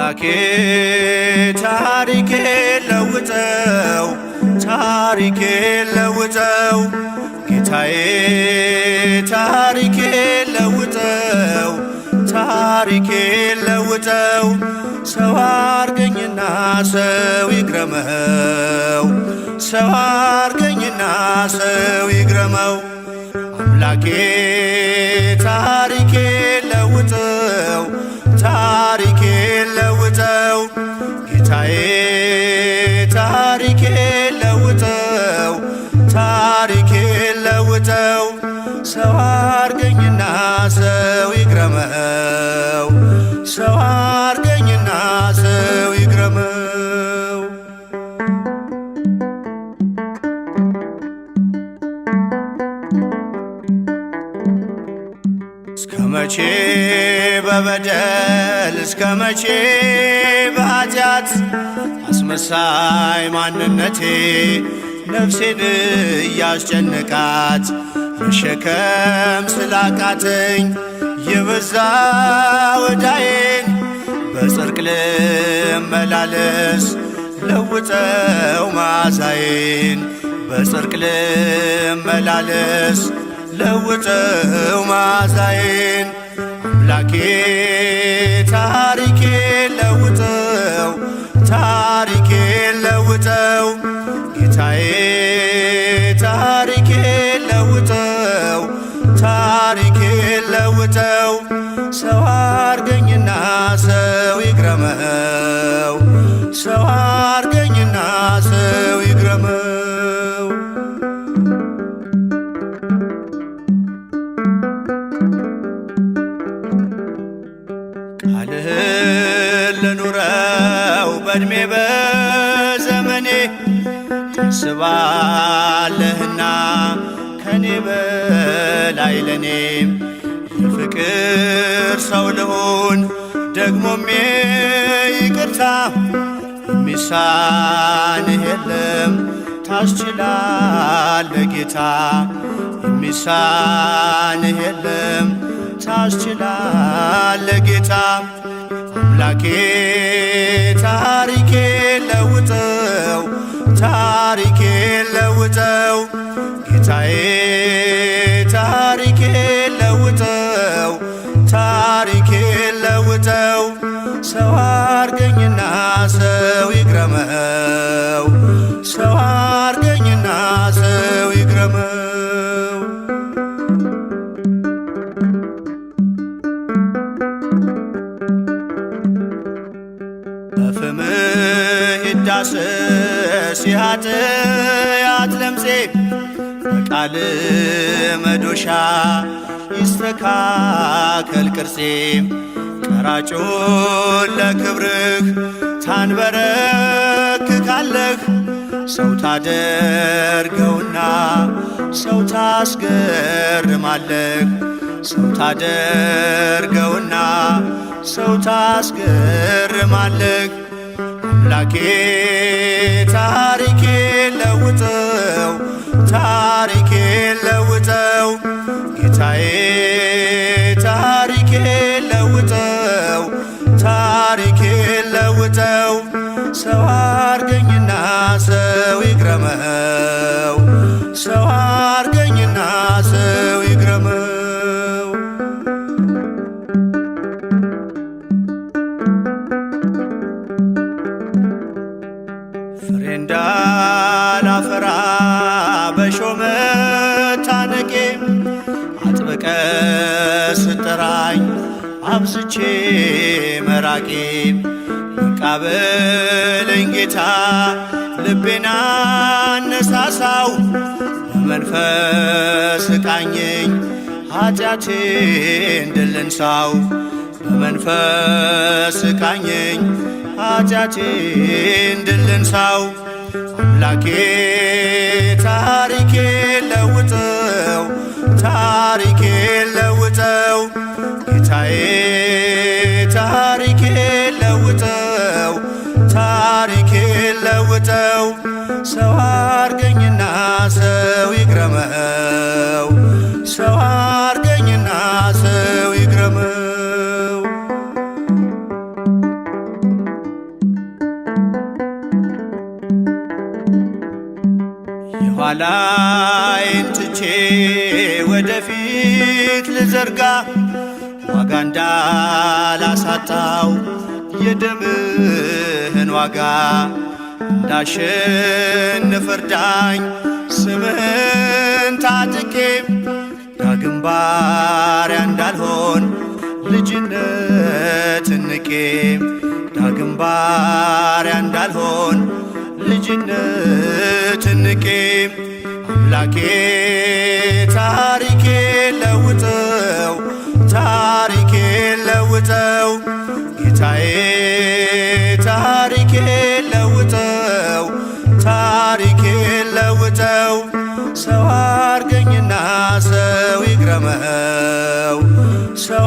አምላኬ ታሪኬ ለውጠው፣ ታሪኬ ለውጠው፣ ጌታዬ ታሪኬ ለውጠው፣ ታሪኬ ለውጠው፣ ሰው አርገኝና ሰው ይግረመው፣ ሰው አርገኝና ሰው ይግረመው። አምላኬ ታሪኬ ለውጠው፣ ታሪኬ ለውጠው፣ ጌታዬ ታሪኬ ለውጠው፣ ታሪኬ ለውጠው፣ ሰው አርገኝና ሰው ይግረመው፣ ሰው አርገኝና ሰው ይግረመው። እስከ መቼ በበደል፣ እስከ መቼ በኃጢአት፣ አስመሳይ ማንነቴ ነፍሴን እያስጨነቃት፣ መሸከም ስላቃተኝ የበዛ ወዳዬን፣ በጽድቅ ልመላለስ ለውጠው ማዛዬን፣ በጽድቅ ልመላለስ ለውጠው ማዛዬን። አምላኬ ታሪኬ ለውጠው፣ ታሪኬ ለውጠው፣ ጌታዬ ታሪኬ ለውጠው፣ ታሪኬ ለውጠው፣ ሰው አርገኝና ሰው ይግረመው፣ ሰው አርገኝና ሰው ይግረመው። ቃልህን ልኑረው በዕድሜ በዘመኔ፣ ታስባለህና ከኔ በላይ ለኔ፣ የፍቅር ሰው ልሁን ደግሞም ይቅርታ፣ የሚሳንህ የለም ታስችላለህ ጌታ፣ የሚሳንህ የለም ታስችላለህ ጌታ። አምላኬ ታሪኬ ለውጠው፣ ታሪኬ ለውጠው፣ ጌታዬ ታሪኬ ለውጠው፣ ታሪኬ ለውጠው፣ ሰው አርገኝና ሰው ይግረመው፣ ሰው አርገኝና ሰው ይግረመው። በፍምህ ይዳሰስ የኃጢአት ለምጼ፣ በቃል መዶሻ ይስተካከል ቅርጼ፣ ቀራጩን ለክብርህ ታንበረክካለህ፣ ሰው ታደርገውና ሰው ታስገርማለህ፣ ሰው ታደርገውና ሰው ታስገርማለህ። አምላኬ ታሪኬ ለውጠው፣ ታሪኬ ለውጠው፣ ጌታዬ ታሪኬ ለውጠው፣ ታሪኬ ለውጠው፣ ሰው አርገኝና ሰው ይግረመው፣ ሰው አርገኝና ሰው ይግረመው። ፍሬ እንዳላፈራ በሾህ መታነቄ፣ አጥብቀ ስጠራኝ አብዝቼ መራቄ፣ በቃ በለኝ ጌታ ልቤን አነሳሳው፣ በመንፈስ ቃኘኝ ኃጢአቴን ድል ልንሳው፣ በመንፈስ ቃኘኝ ኃጢአቴን ድል ልንሳው። አምላኬ ታሪኬ ለውጠው፣ ታሪኬ ለውጠው፣ ጌታዬ ታሪኬ ለውጠው፣ ታሪኬ ለውጠው፣ ሰው አርገኝና ሰው ይግረመው፣ ሰው አርገኝና ሰው ይግረመው። ኋላዬን ትቼ ወደፊት ልዘርጋ ዋጋ እንዳላሳጣው የደምህን ዋጋ እንዳሸንፍ እርዳኝ ስምህን ታጥቄ ዳግም ባሪያ እንዳልሆን ልጅነት ንቄ ዳግም ባሪያ እንዳልሆን ልጅነት ንቄ አምላኬ ታሪኬ ለውጠው ታሪኬ ለውጠው ጌታዬ ታሪኬ ለውጠው ታሪኬ ለውጠው ሰው አርገኝና ሰው ይግረመው ሰው